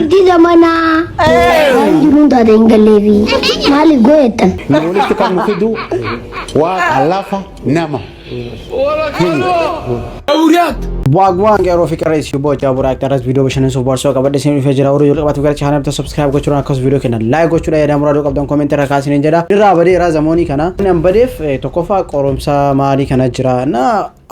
Dubartii zamanaa waan jiruun taate hin galleefi maaliif gooyettan? Nu walitti kan nu fidu waaqa lafa nama. Waagwaan qeerroo fi qarree isii boo jaabura akkaras viidiyoo bashannansuuf bohaarsaa qabadhe isin dhufee jira. Warri jalqabaatiif gara chaanaalii subscribe gochuudhaan akkasumas viidiyoo kenna like gochuudhaan yaada muraadoo qabdan comment irra kaasiniin jedha. Irraa badeera zamoonii kana. Inni an badeef tokkoffaa qorumsa maalii kana jira. Na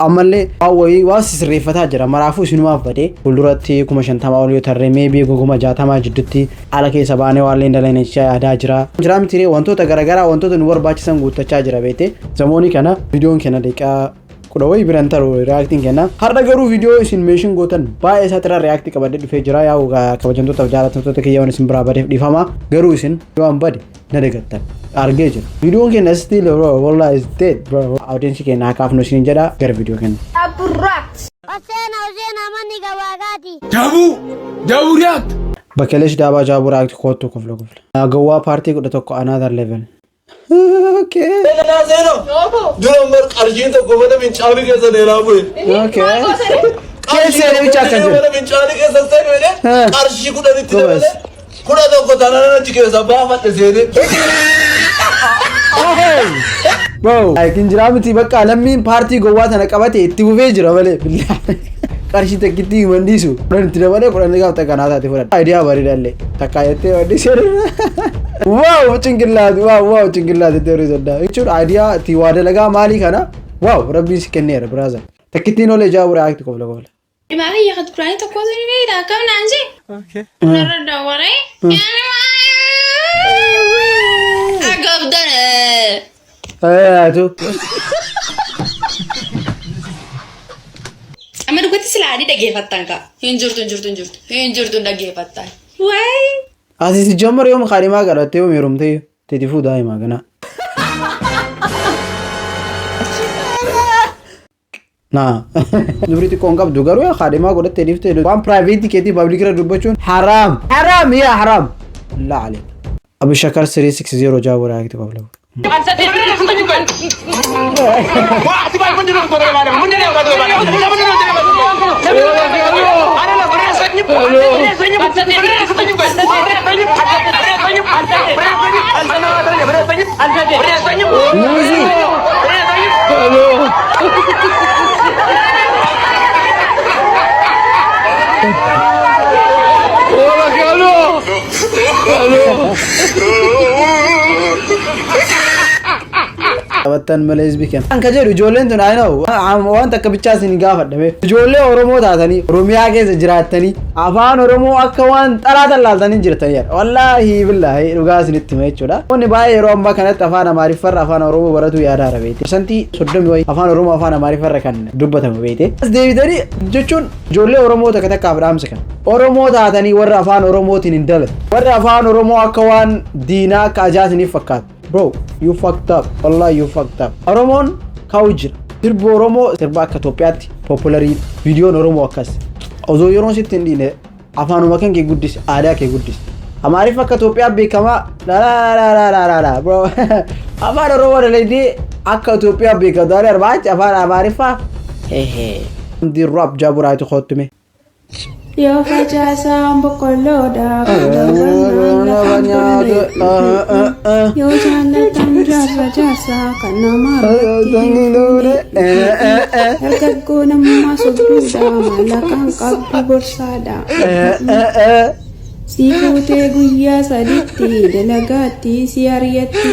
ammallee waan wayii waan sisirreeffataa jira. Maraafuu isinumaaf badee fuulduratti 50,000 ol yoo tarree meebii 60,000 jidduutti ala keessa baanee waan leen dalagna jechaa yaadaa jira. Jira miti wantoota garaagaraa wantoota nu barbaachisan guuttachaa jira beekte. Zamoonii kana viidiyoon kenna daqiiqaa 10 wayii biran taru reactiin kenna. Har'a garuu viidiyoo isin meeshin gootan baay'ee isaatti irraa react qabadhee dhufee jira. Yaa'u kabajamtootaaf jaallatamtoota kiyya waan isin biraa badeef dhiifama. Garuu isin yoo an bade na dagattan argee jira. Viidiyoon keenya still bro, wallah is dead bro. Audience keenya haa kaafnu isin jedha gara viidiyoo keenya. Oseena Oseena manni gabaagaati. Jabu! Jabu React! Bakkelesh Daabaa Jaabuu react kootu kofla kofla. Gowwaa paartii 11 another level. Okay. Dura mar qarshiin tokko mana fincaanii keessa dheeraa bu'e. Okay. Keessa namicha akka jiru. Mana fincaanii keessa seenu jedhee qarshii 10tti dabalee 11 taanaan achi keessa baafadhe seenee. Bro, like hin jiraa miti bakka lammiin paartii gowwaa tana qabate itti fufee jira malee billaa. Qarshii takkitti himan dhiisu. 10 itti dabalee 10 gaafa takkanaa taate fudhadha. Idea bareeda illee. Takkaa jettee wanni seenu. Wow cinqillaati wow wow cinqillaati itti horii soddaa. Jechuun idea itti waa dalagaa maalii kana wow rabbiin si kenneera brother. Takkittiin olee jaabura akti kofla kofla. Dhimaa biyya kan duraanii tokko osoo hin beekta akkam naan jee. Narra dawwalee. Agabdane. Atu. Amma dhugatti silaa adii dhageeffattan kaa. Hin jirtu hin jirtu hin jirtu hin jirtu hin dhageeffattan. Wayi. Ati si jammar yoom kaadhimaa kadhattee yoom heerumtee teetifuu daa'imaa ganaa. Naa. Dubri xiqqoo hin qabdu garuu yaa kaadhimaa godhattee dhiiftee waan private keetii public irra dubbachuun haraam. Haraam yaa haraam. Laa aleek. Abishakar 360 jaabura akti qabla. Music. Taphattan malee hizbi kenna. Kan jedhu ijoolleen tun I know waan takka bichaa isin gaafadhame. Ijoollee Oromoo taatanii Oromiyaa keessa jiraattanii afaan Oromoo akka waan xalaa tallaaltanii jirtanii. Wallaahi billaahi dhugaa isinitti hima jechuudha. Namoonni baay'ee yeroo ammaa kanatti afaan Amaariffarra afaan Oromoo baratu yaada hara beekte. Parsantii 30 wayii afaan Oromoo afaan Amaariffarra kan dubbatamu beekte. As deebitanii jechuun ijoollee Oromoo takka takkaaf dhaamsa kan. Oromoo taatanii warra afaan Oromootiin hin dalan. Warra afaan Oromoo akka waan diinaa akka ajaatiniif fakkaatu. Bro, you fucked up. Wallahi you fucked up. Oromoon ka'u jira. Sirbi Oromoo sirba akka Itoophiyaatti popularii viidiyoon Oromoo akkas. Osoo yeroon sitti hin dhiine afaanuma kan kee guddisi, aadaa kee guddisi. Amaariff akka Itoophiyaa beekamaa la la la la la la la bro. Afaan Oromoo dalagdee akka Itoophiyaa beekamtu ani arbaachi afaan Amaariffaa. Hehe. Di rap jaaburaatu kottume. Yoo facaasaan boqqolloodha kan darbannaan lafa hin bulle. Yoo jaallatan jaarra jaarsaa kan nama irratti hin fuune. Dargaggoo namummaa sobduudha maallaqaan qabdu gorsaadha. Si fuutee guyyaa saditti dalagaatti si ari'atti.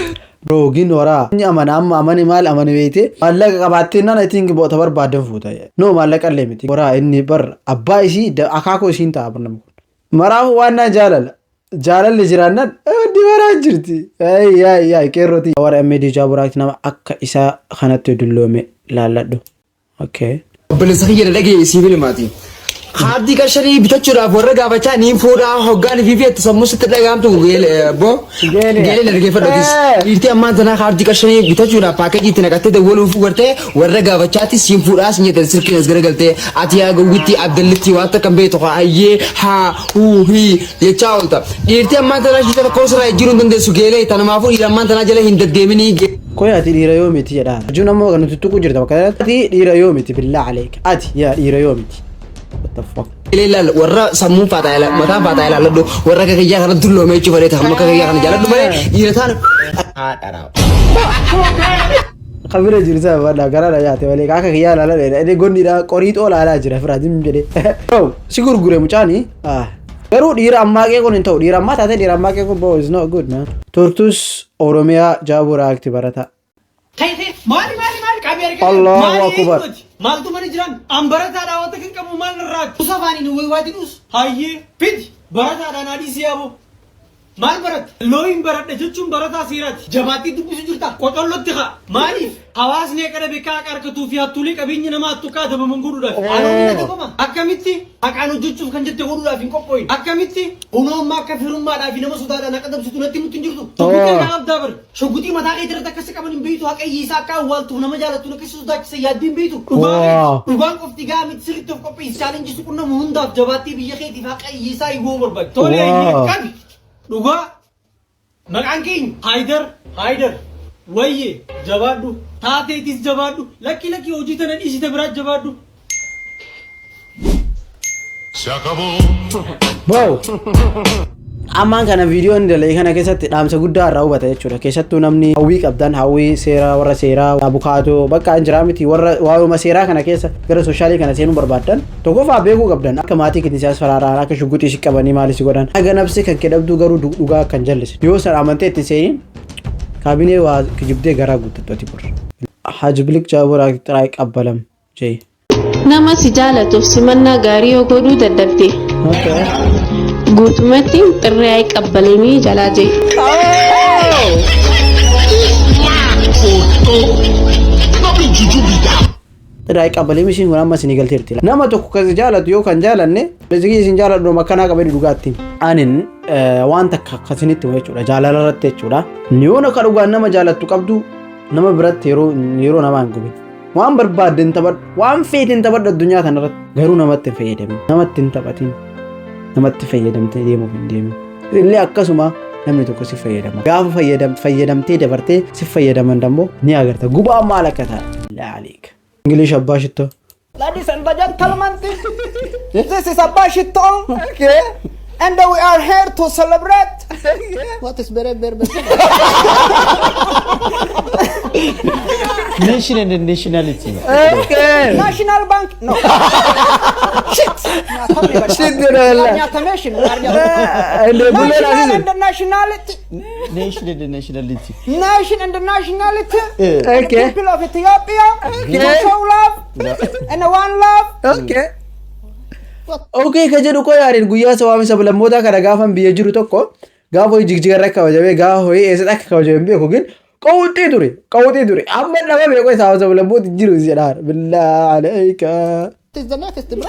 Bro gin waraa inni amana amma amani maal amani beeyte maallaqa qabaattee naan I think boota barbaadan fuuta. No maallaqa illee miti. Waraa inni bar abbaa isii akaakuu isiin ta'a bar namni kun. Maraafuu waan naa jaalala. Jaalalli jiraannaan hundi maraa jirti. Yaay yaay qeerrooti. Warra MD Jaaburaatti nama akka isaa kanatti dulloome laalladhu. Okay. Obboleessa kiyya na dhagaye siif himaati. Kaardii qarshanii bitachuudhaaf warra gaafachaa niin fuudhaa hoggaan fi fi itti sammuu sitti dhagahamtu boo geelee na dhaggeeffadhutis. Dhiirtii ammaan tanaa kaardii qarshanii bitachuudhaaf paakeejii itti naqattee dawwaluuf gartee warra gaafachaatti siin fuudhaa siin jette silkiin as garagaltee ati yaa gowwittii abdallitti waan takka hin beektu haa ayyee haa huu hii jechaa oolta. Dhiirtii ammaan tanaa shiita tokko sirraa jijjiiruu hin dandeessu geelee tanumaafuu dhiira ammaan tanaa jala hin deddeeminii. Qoy ati dhiira yoomiti jedhaa. Jechuun ammoo kan nuti tuqu jirta bakka kanatti. Ati dhiira yoomiti billaa aleek. Ati yaa dhiira yoomiti. What the fuck? Ilaal, warra sammuun faataa ilaal, mataan faataa ilaalladhu, warra akka kiyyaa kana dulloomee jechuu fedhe amma akka kiyyaa kana jaaladhu malee dhiira taana. Kabira jiru sana badha garaa nyaate malee akka kiyyaa ilaalaa dheedha. Inni gonniidha qoriixoo ilaalaa jira firaatiin jedhee. Si gurgure mucaani. Garuu dhiira ammaa qeequun hin ta'u. Dhiira ammaa taatee dhiira ammaa qeequun, bro, is not good, man. Turtus Oromiyaa Jaaboo React barata. Maali, maali, maali qabii argaa? Allahu Akbar. Maaltu mana jiran? An barataadhaa wanta kan qabu maal irraa? Usa afaaniin waywaati dhus. Hayyee fidi barataadhaan adii siyaaboo. Maal baratte? Looyin baradhe jechuun barataa seeraati. Jabaattii dubbisu jirta. Qocollotti haa. Maaliif? Hawaasni akka dhabe akka harkatuu fi hattuulee qabeenya nama hattu akka adabaman godhuudhaaf. Anoonni adabama. Akkamitti? Haqaan hojjechuuf kan jette godhuudhaaf hin qophooyin. Akkamitti? Kunoo amma akka firummaadhaa fi nama sodaadhaan akka dabsitu natti himutti hin jirtu. Shugguxii harkaa qabdaa bara. Shugguxii mataa keetii irratti akkasi qaban hin beektu. Haqa hiyyeessaa akka awwaaltuuf nama jaalattuun akkasi sodaachisa yaaddii hin beektu. Dhugaa keeti. Dhugaan qofti gahaa miti, sirriitti of qopheessi. Challenge quunnamu hundaaf jabaattee biyya keetiif haqa hiyyeessaa eeguu barbaadi. Tole, qabi. Dhugaa. Maqaan keenya Haayidar, Haayidar. Wayye, jabaadhu. Taateetis jabaadhu. Lakki, lakki, hojii tana dhiisite biraa jabaadhu. Bro, ammaan kana viidiyoon dalagee kana keessatti dhaamsa guddaa irraa hubata jechuudha. Keessattuu namni hawwii qabdan, hawwii seeraa, warra seeraa, abukaatoo bakka hin jiraa miti, warra waa'uma seeraa kana keessa gara social kana seenuu barbaaddan, tokkoffaa beekuu qabdan akka maatii keetiin siyaasa faraaraan akka shugguxii si qabanii maali si godhan haga nabsi kan kee dhabduu, garuu dhugaa akka hin jallise yoo san amantee itti seeniin kaabinee waa kijibdee garaa guuttattu ati bor. Haji Bilik Jaaboraa xiraa qabbalam jee. Nama si jaalatuuf simannaa gaarii yoo godhuu dadhabde, guutumatti xirree qabbalemii jalaa jee. Xiraa qabbalee mishiin kun amma isinii galteerti. Nama tokko kan si jaalatu yoo kan jaalanne rizqii isin jaaladhu akkanaa qabee dhugaatti. Anin waan takka akkasinitti himu jechuudha, jaalala irratti jechuudha. Yoon akka dhugaan nama jaalattu qabdu, nama biratti yeroo namaa hin gubin. Waan barbaadde hin taphadhu, waan feete hin taphadhu addunyaa kanarratti, garuu namatti hin fayyadamin, namatti hin taphatin, namatti fayyadamtee deemuuf hin deemin. Illee akkasuma namni tokko si fayyadama. Gaafa fayyadamtee dabartee si fayyadaman dammoo ni agarta. Gubaa maal akka ta'e. Laaliik. English abbaa shittoo. Ladies and gentlemen, this is Abba Shitto. Okay. And we are here to celebrate. What is very, very, very? Nation and nationality. Okay. National Bank. No. Shit. Shit, jedha. Nyatamation. እንደ buleen National asiisu. and nationality. Nation and nationality. Nation and nationality. Okay. The people of Ethiopia. To show love. And one love. Okay. Okay ka jedhu koo yaadeen guyyaa sabaa sablammootaa kana gaafan biyya jiru tokko gaafa hojii Jigjigarra kabajamee, gaafa hojii eessatti akka kabajame hin beeku, gin qawwixii ture, qawwixii ture. Amma nama beeku sabaa sablammooti jiru jedhaan, billaa aleeka. Is the next, bro.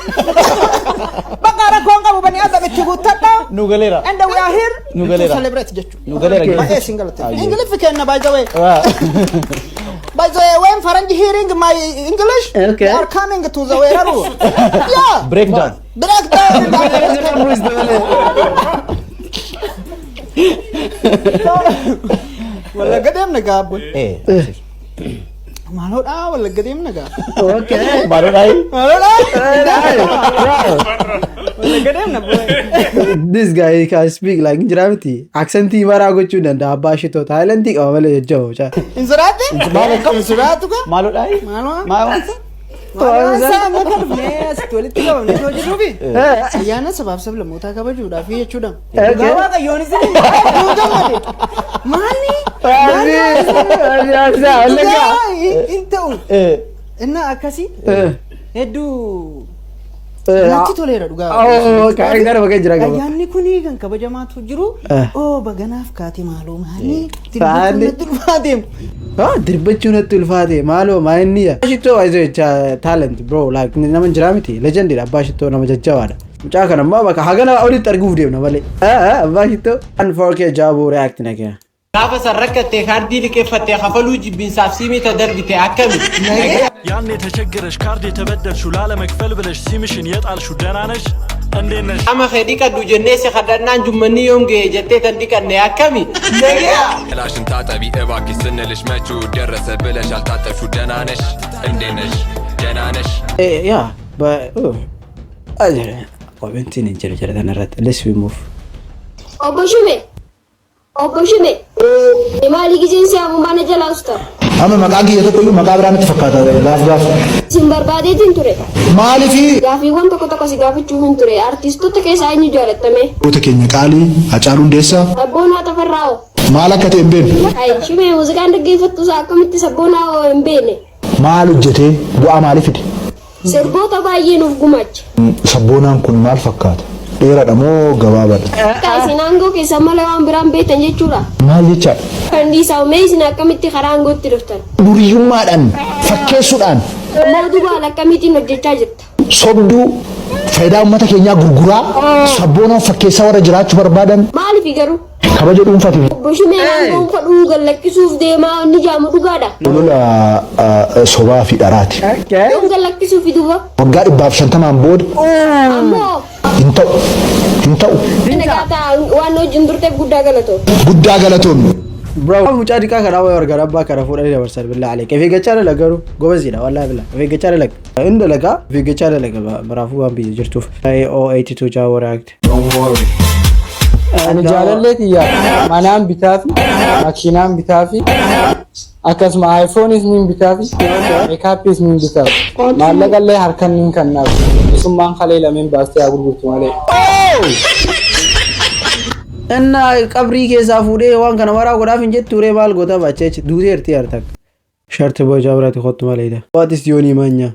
Bakka rakkoon qabu bani adam itti guuttadha. Nu galeera. And we are here Nu to galeera. celebrate jechuudha. Nu galeera. Baay'ee isin galateeffa. Ingiliffi kenna, by the way. By the way, when Faranji hearing my English, they are coming to the Weraru. Yeah. Breakdown. Breakdown. Wallagga deemna gaabbo. Maaloodha, Wallagga deemna gaa. Okay. Maaloodhaa? Maaloodha. Wallagga deemna, boy. This guy can speak like jira miti. Accentii maraa gochuu danda'a abbaa shitoo. Talentii qaba malee jajjaba. Insuraatti? Insuraatu gaa? Maaloodhaa? Maaloo? Maal? Maaloo, amma kan dhufnee asitti walitti qabamnee osoo jirruufi ayyaana sabaaf sablammootaa kabajuudhaaf jechuudha. Dhugaa Waaqayyoon isin nuu gammade. Maali? Dhugaa hin ta'u. Inna akkasii hedduu natti toleera dhugaa. Gara bakka jira qaba. Ayyaanni kuni kan kabajamaatu jiru. Oo, baganaaf kaate, maaloo maali? Maali? Natti ulfaateem. Ah, dirbachuu natti ulfaate, maaloo maa inni yaa. Shittoo is a talent, bro, like nama jira miti, legendidha abbaa shittoo, nama jajjabaadha. Mucaa kana ammoo bakka hagana olitti arguuf deemna malee. Abbaa shittoo. 4K Jaaboo react nagaya. Gaafa san rakkattee kaardii liqeeffattee kafaluu jibbiinsaaf siimii darbite akkami? ያኔ ተቸግረሽ ካርድ የተበደርሽው ላለመክፈል ብለሽ ሲምሽን የጣልሽው ደህና ነሽ? እንዴት ነሽ? Qaama kee dhiqadhu jennee si kadhannaan jummanni yoom ga'e jettee tan dhiqanne akkami? ገላሽን ታጠቢ እባክሽ ስንልሽ መቼው ደረሰ ብለሽ አልታጠብሽው ደህና ነሽ? እንዴት ነሽ? ደህና ነሽ? Yeah, but Commentiin hin jiru jira kanarratti. Let's we move. Obbo Shime. Obbo Shime. Maali gizeen si hamu mana jalaa usta? Amma maqaan kiyya tokko iyyuu maqaa biraa natti fakkaata gaaf gaaf. Isin barbaadeetiin ture. Maaliifi? Gaaffiiwwan tokko tokko si gaafachuu hin ture. Artistoota keessaa eenyu jaalattame? Goota keenya qaalii Hacaaluu Hundeessaa. Sabboonaa Tafarraa'oo. Maal akka ta'e hin beeknu. Hayi, Shime, muuziqaan dhaggeeffattu isaa akkamitti sabboonaa hoo hin beekne? Maal hojjetee bu'aa maalii fide? Sirboota baay'ee nuuf gumaache. Sabboonaan kun maal fakkaata? Dheeraadha moo gabaabaadha? Akka isin aangoo keessan malee waan biraan beektan jechuudha. Maal jechaadha? Kan dhiisaa, mee isin akkamitti karaa aangootti dhuftan? Duriyyummaadhaan, fakkeessuudhaan. Mootummaa haala akkamiitiin hojjechaa jirta? Sobduu, faayidaa uummata keenyaa gurguraa, sabboonaan fakkeessaa warra jiraachuu barbaadan. Maaliif garuu? Kabaja dhuunfaatiif. Obbo Shimeen aangoon fadhuu gallakkisuuf deemaa inni jaamu dhugaadha? Olola sobaa fi dharaati. Yoom gallakkisuuf duuba? Waggaa 150n booda. Ammoo. Hin ta'u. Hin ta'u. Nagaataa waan wajjin turteef guddaa galatoo. Guddaa galatoomi. Bro, mucaa diqaa kanaa wayi argaa abbaa kana fuudhanii dabarsan, billaa alee. Of eeggachaa dalaga garuu gobaziidha, wallaahi billaa. Of eeggachaa dalaga. Inni dalagaa of eeggachaa dalaga maraafuu waan biyya jirtuuf. O82 Jawa react. Ani jaalallee kiyyaa manaan bitaafi, makiinaan bitaafi, akkasuma iPhoneiis niin bitaafi, makeupiis niin bitaafi. Maallaqa illee harkan niin kennaaf. Isummaan kalee lameen baastee haa gurgurtu malee. Inna qabrii keessaa fuudhee waan kana maraa godhaaf hin jettu ree, maal goota baachee duuteerti hartak. Sharti bocaa biraatti kottu malee. What is Yoni Manya?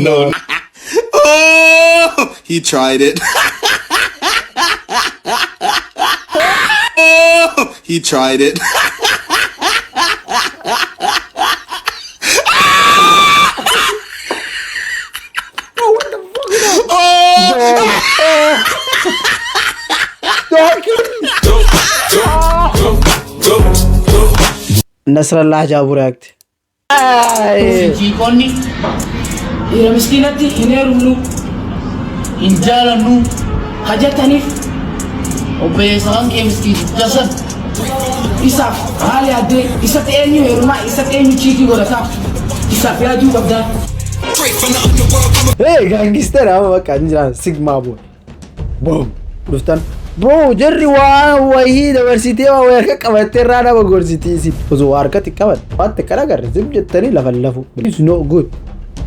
No. Oh, he tried it. Oh, he tried it. Oh! Go, go, go, go. Nasrallah Jaabu react. Jiiqonni dhiira miskiinatti hin heerumnu, hin jaalannu hajataniif, obboleessa kan kee miskiinicha san isaaf haala yaaddee, isatti eenyu heerumaa, isatti eenyu chiikii godhataa, isaaf yaaduu qabdaa. Hey, gangster amma bakka hin jiran sigma boy. Boom. Dhuftan. Bro, jarri waan wayii dabarsitee waan wayii harka qabattee irraa nama gorsiti isin. Osoo waa harkatti qabat. Waan xiqqaa agarre zim jettanii lafa lafu. It's not good.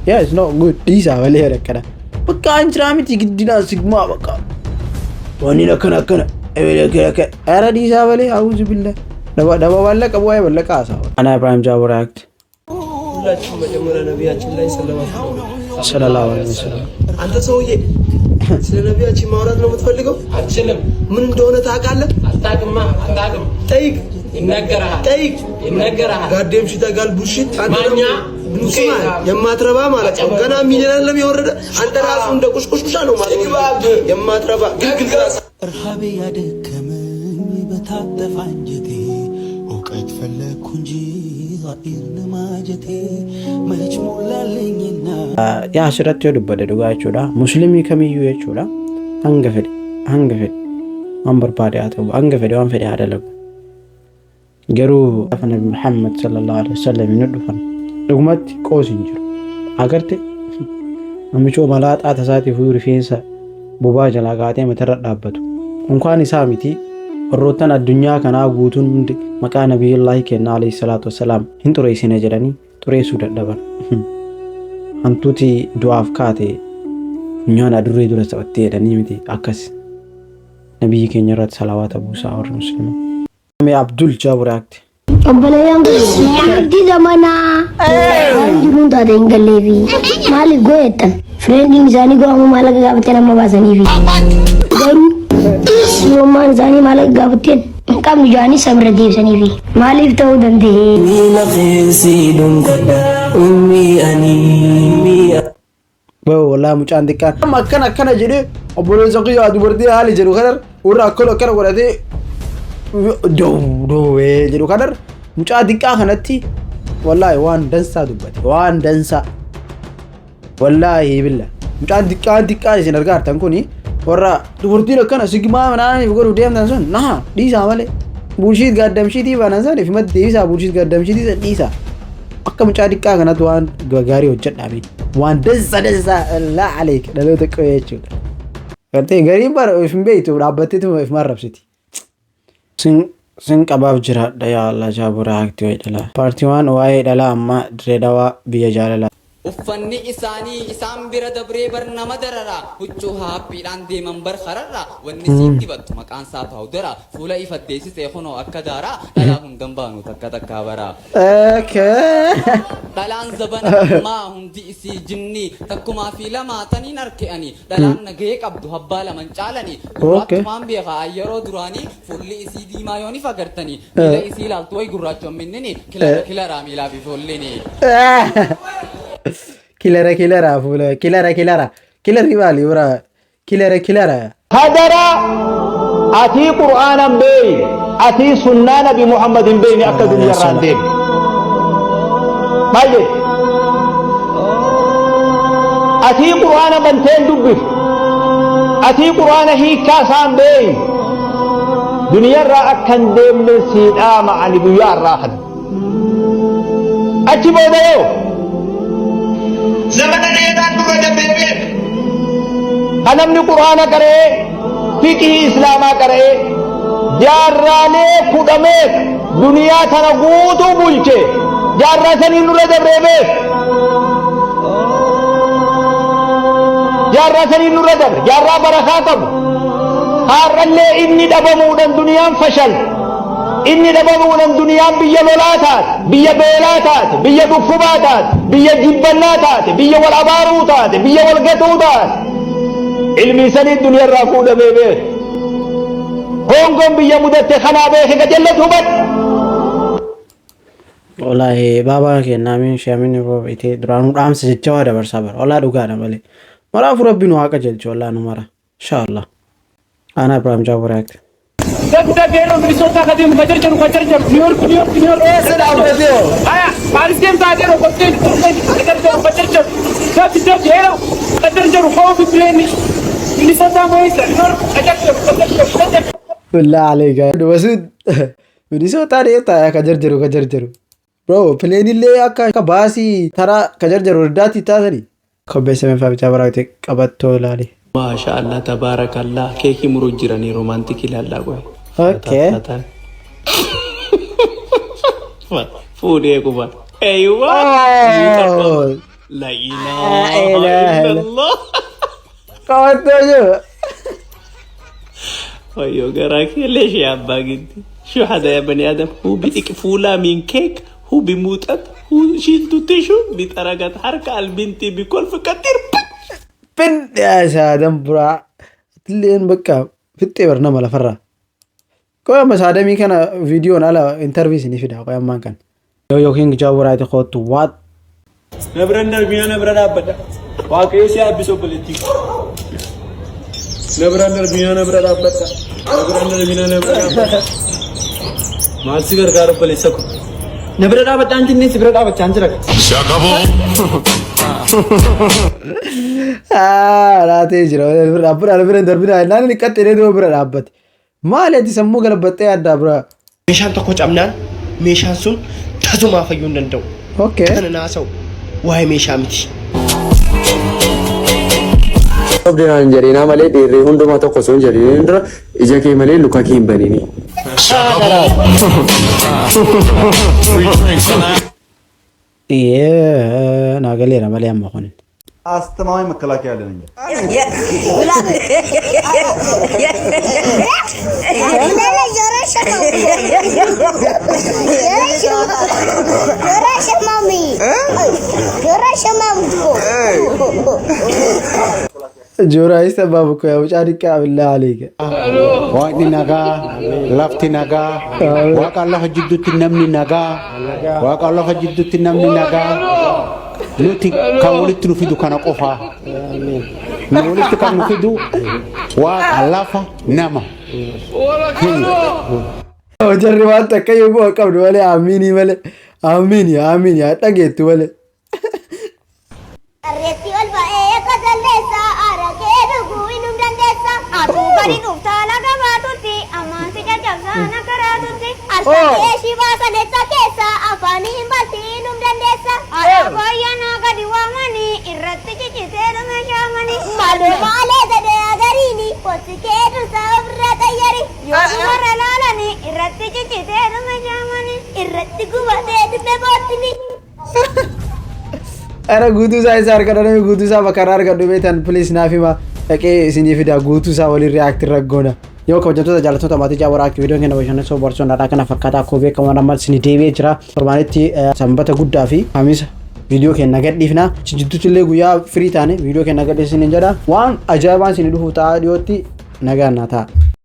Yeah, it's not good. Dhiisaa malee akkana. Bakka an jiraa miti giddinaa sigma bakka. Wanni akkana akkana. Ebele akkana akkana. Ara dhiisaa malee, a'uuzu billah. Nama nama maallaqa qabu waa'ee maallaqa haasawa. Ana Ibrahim Jaaboo react. ሁላችሁም መጀመሪያ ነቢያችን ላይ ሰለዋት። ሰለላሁ ዐለይሂ ወሰለም። አንተ ሰውዬ ስለ ነቢያችን ማውራት ነው የምትፈልገው? አልችልም። ምን እንደሆነ ታውቃለህ? አታውቅማ፣ አታውቅም። ጠይቅ፣ ይነገርሃል። ጠይቅ፣ ይነገርሃል። Goddamn shit ጋል bullshit። አንተ ደግሞ ስማ፣ የማትረባ ማለት ነው። ገና ሚሊዮን አይደለም የወረደ፣ አንተ ራሱ እንደ ቁሽቁሽቁሻ ነው ማለት ነው። የማትረባ ግልግል። ረሃቤ ያደከመኝ በታጠፈ አንጀቴ፣ እውቀት ፈለግኩ እንጂ ዛኢር ንማጀቴ መች ሞላልኝና። Yaa, asirratti yoo dubbate dhugaa jechuudha. Musliimii kamiyyuu jechuudha. Hanga fedhe waan barbaade haa ta'u, hanga fedhe waan fedhe haa dalagu. Garuu gaafa Nabi Muhammad sallallahu alaihi wasallam inni dhufan dhugumatti qoosi hin jiru. Agarte namichoo malaaxaa tasaatiif rifeensa bobaa jalaa kaatee matarra dhaabbatu. Unkaan isaa miti, warroottan addunyaa kanaa guutuun hundi maqaa Nabiyullaahi kennaa alayhi salaatu wassalaam hin xureessine jedhanii xureessuu dadhaban. Hantuuti du'aaf kaate funyaan adurree dura taphattee jedhanii miti, akkas. Nabiyyi keenya irratti salawaata buusaa, warri musliimaa. Mee Abdul Jaabu react. Obboleeyyan kun hundi zamanaa waan jiruun taate hin galleefi. Maaliif goo jettan? Friendiin isaanii go'amuu maallaqa gaafattee nama baasaniifi. Garuu hiriyummaan isaanii maallaqa gaafatteen hin qabnu jedhanii sabira deebisaniifi. Maaliif ta'uu danda'e? Miila keessi dhungadha ummi ani. Boo, wallahi mucaan xiqqaan. Amma akkana akkana jedhee obboleessa kiyyaa dubartii haali jedhu kanar warra akkana akkana godhatee dowwee jedhu kanar mucaa xiqqaa kanatti wallaahi waan dansaa dubbate, waan dansaa. Wallaahi billa, mucaan xiqqaan xiqqaan isin argaa jirtan kuni warra dubartiin akkana sigma manaaniif godhu deemtan sun naa dhiisaa malee, bullshit goddamn shitii banan san ifimatti deebisaa, bullshit goddamn shitii san dhiisaa, akka mucaa xiqqaa kanatti waan gaarii hojjedhaa. Waan dansa dansa laa aleek dhaloota qubee jechuudha. Gartee gariin bara of hin beektu dhaabbatteetuma of marrabsiti. Sin qabaaf jiraadha yaa Allah jaaburaa akti waa'ee dhalaa. Paartii waan waa'ee dhalaa ammaa dirree dhawaa biyya jaalalaa. Uffanni isaanii isaan bira dabree bar nama darara Huccuu hahaphiidhaan deeman bar kararra Wanni isiin dibattu maqaan isaa paawdara Fuula if addeessisee kunoo akka daaraa Dhalaa hundan baanu takka takkaa bara Dhalaan zabana ammaa hundi isii jinnii Takkumaa fi lamaa taniin arke ani Dhalaan nagahee qabdu habbaa laman caalani Gurraattumaan beeka an yeroo duraanii Fuulli isii diimaa yoon if agartanii Miila isii laaltu way gurraachomminnini Kilara kilaraa miilaa fi fuullini. Kilara kilara fuula kilara kilara kilarri maali bira kilara kilara. Hadaraa atii qur'aana hin beeyne atii sunnaa nabi Muhammad hin beeyne akka duniya irraa hin deemne. Maal jette? Atii qur'aana bantee hin dubbifne atii qur'aana hiikkaa isaa hin beeyne duniya irraa akka hin deemne sii dhaama ani guyyaa har'aa kana. Achi booda yoo zamana dheeraan dura dabree beeka. Ka namni Qur'aana qara'ee fiqhii Islaamaa qara'ee jaarraalee kudha meeqa duniyaa tana guutuu bulche jaarraa saniin dura dabree beeka. Jaarraa saniin nurra dabre jaarraa barakaa qabu. Har'allee inni dhabamuudhaan duniyaan fashalte. Inni dhabamuudhaan duniyaan biyya lolaa taate, biyya beelaa taate, biyya dhukkubaa taate, biyya jibbannaa taate, biyya wal abaaruu taate, biyya wal gatuu taate. Ilmi sanii duniyarraa fuudhamee beeka. Hongoon biyya mudatte kanaa beeke gajallatu hubadhu. Wallaahi baabaa keenya amiin shamiin roobitee duraanuu dhaamsa jecha waa dabarsaa bara. Wallaahi dhugaadha malee. Maraafuu rabbi nu haa qajeelchu wallaahi nu mara. Inshaallah. Ana Ibrahim Jaabur React. Dabdabee Minnesota ka deemu ka jarjaru ka jarjaru New York New York New York. Eessa dhaabbatee hoo? Aya Paaris deemtaa deemu kottee ka jarjaru ka jarjaru dabi dabi heeroo ka jarjaru hoofi pileeni Minnesota moo'isa New York ka jarjaru ka jarjaru ka jarjaru. Billah alayka. Dubasun Minnesota deemtaa ka jarjaru ka jarjaru. Bro pileenillee akka baasii taraa ka jarjaru irdaatti taasani. Kobbee 75 Jaabur React qabattoo ilaali. Maasha Allah tabaarakallah keekii muruu jiranii romantic ilaallaa qoy. Okay. Fuudhee quba. Eeywa. Oh. La ilaha ilaha illallah. Qabattoo jiru. Wayyoo garaa kee leesh yaa abbaa giddi. شو هذا يا بني آدم هو بدك فولة من كيك هو بموتت هو شيلتو تيشو بطريقة حركة البنت بكل كتير. Bin saadam buraa illeen bakka fixxee bar nama lafarraa. Qoy amma saadamii kana viidiyoon ala interview isinii fida qoy ammaan kana. Yoo yookiin jaawuraati kootu waat. Na bira hin darbinaa na bira dhaabbadha. Waaqayyo si haa eebbisu obboleettii koo. Na bira hin darbinaa na bira dhaabbadha. Na bira hin darbinaa na bira dhaabbadha. Maal si gargaara obboleessa koo? Na bira dhaabadhaan jennee si bira dhaabachaa jira. Laatee jira bira dhaabbadha bira hin darbinaa jennaan inni qaxxee duuba bira dhaabbate. Maali ati sammuu galabbattee addaa bira. Meeshaan tokko cabnaan meeshaan sun tasumaa fayyuu hin danda'u. Kana naasa'u waa'ee meeshaa miti. Sobde naan hin jedhinaa malee dhiirri hundumaa tokko osoo hin jedhiniin dura ija kee malee luka kee hin banini. Ee naa galeera malee amma kun. አስተማማኝ መከላከያ አለን እኛ። Jooraayi sababa ko yaa mucaa diqqaa billaa aleeka. Waaqni nagaa, lafti nagaa, waaqa lafa jidduutti namni nagaa, waaqa lafa jidduutti namni nagaa. Nuti kan walitti nu fidu kana qofaa. Nu walitti kan nu fidu waaqa lafa nama. Jarri waan takka yoo bu'a qabdu malee amiinii malee amiinii amiinii haa dhageettu malee. Harreetti ol ba'ee qasalleessa aragee dhuguu inum dandeessa. Atuu gadi dhuftaa laga baatutti ammaan si caccabsaa na karaatutti. Harka kee shibaa saleessa keessa afaanii hin balti inum dandeessa. keessa. Haadha baay'anaa gadi waamanii irratti cicitee dhume shaamanii. Maalee maalee jedhee agariini qosi kee dursa ofirraa xayyari. Yoo dubarra laalanii irratti cicitee dhume shaamanii. Irratti gubatee dhume boottini. Ara guutuu isaa isa harka dhaname, guutuu isaa bakka irraa argadhu beektan, please naaf hima, dhaqee isinii fida. Guutuu isaa waliin react irra goona. Yoo kabajamtoota jaallattoota maatii Jaawwaraa akka viidiyoon keenya bashannansiisoo barsiisuun dhadhaa kana fakkaataa akkuma beekamu amma isinii deebi'ee jira. Torbaanitti Sanbata guddaa fi Kamisa viidiyoo keenya gadhiifna. Jidduutti illee guyyaa firii taane viidiyoo keenya gadhiisin jedha. Waan ajaa'ibaan isinii dhufu ta'a dhiyootti, nagaan naa ta'a.